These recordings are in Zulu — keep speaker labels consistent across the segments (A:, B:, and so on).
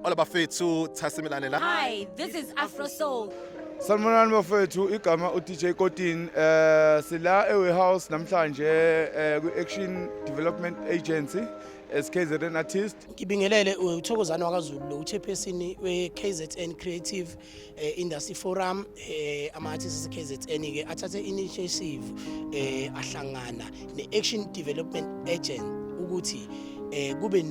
A: Hola bafethu, Thasimelane la.
B: Hi, this is Afro Soul.
C: Sanibonani bafethu, igama uDJ Kotin. Sila eWarehouse namhlanje kwi-Action Development Agency as KZN artist.
D: Ngibingelele uThokozani wakaZulu lo uchairperson we-KZN Creative Industry Forum. Ama-artists ase-KZN ke athathe initiative, ahlangana ne-Action Development Agent ukuthi kube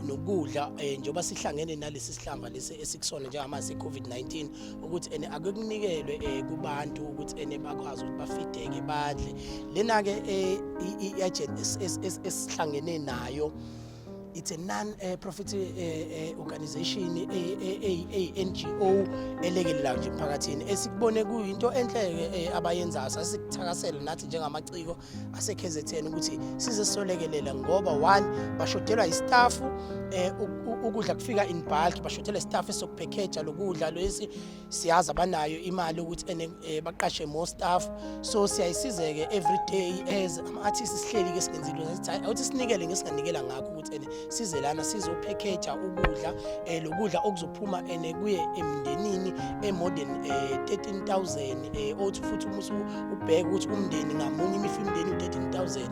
D: nokudla, njengoba sihlangene nalesi sihlamba lesi esikusona njengamanje COVID-19, ukuthi ene ake kunikelwe kubantu ukuthi ene bakwazi ukuthi bafideke, badle. Lena ke i-agent esihlangene nayo, it's a non profit organization, a NGO elekelelayo nje emphakathini. Esikubone kuyinto enhle ke abayenzayo, sasikuthakasela nathi njengamaciko ase KZN ukuthi size solekelela, ngoba one, bashodelwa istaff, ukudla kufika in bulk, bashodelwa istaff esokupackager lokudla lesi. Siyazi abanayo imali ukuthi ene baqashe more staff, so siyayisizeke every day as ama artists. Sihleli ke singenzile, sithi hayi, awuthi sinikele ngesinganikela ngakho ukuthi ene size lana sizopackager ukudla, lokudla okuzophuma ene kuye emndenini e more than 13,000, othi futhi uma ubheka ukuthi umndeni ngamunye, imifi imndeni u13000,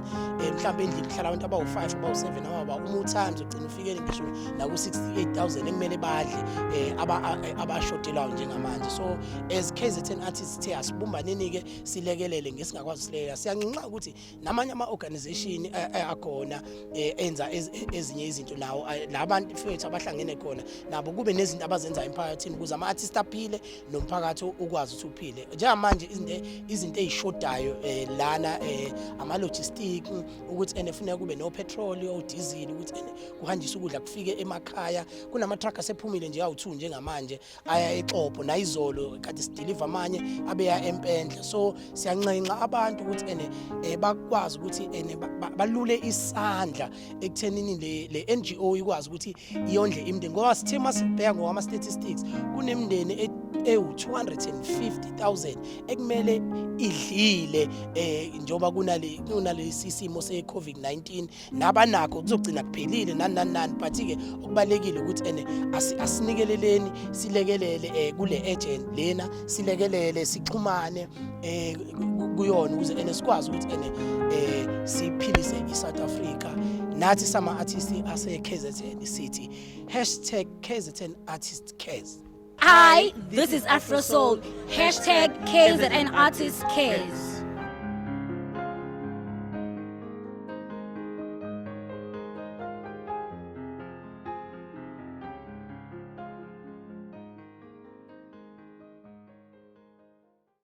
D: mhlawumbe endlini kuhlala abantu abawu5, abawu7, ababa uma utimes ugcina ufikele ngisho naku 68,000 ekumele badle, abashodelwayo njengamanje. So as KZN artists sithe asibumbaneni ke, silekelele ngesingakwazi silekelela. Siyanxenxa ukuthi namanye ama organization akhona enza ezinye izinto nawo, labantu fethu abahlangene khona nabo kube nezinto abazenzayo emphakathini ukuze ama artists aphile nomphakathi ukwazi ukuthi uphile. Njengamanje izinto ezishodayo lana ama logistic, ukuthi ene funeka kube no petrol o diesel ukuthi ene kuhanjiswe ukudla kufike emakhaya. Kunama truck asephumile nje awu2 njengamanje aya eXobho, nayizolo kade sideliver amanye abeya eMpendle. So siyanxenxa abantu ukuthi ene bakwazi ukuthi ene balule isandla ekuthenini le NGO ikwazi ukuthi iyondle imindeni, ngoba sithe masibheka ngokwama statistics kunemindeni ewu-250,000 ekumele idlile, njengoba kunalesi simo se-COVID-19, nabanakho kuzogcina kuphelile, nani nani nani. But ke okubalekile ukuthi ene asinikeleleni, silekelele kule agent lena, silekelele, sixhumane kuyona ukuze ene sikwazi ukuthi ene siphilise iSouth Africa. Nathi sama artists ase KZN sithi #KZNArtistCares.
B: Hi, this is Afro Soul. #KZNArtistCares.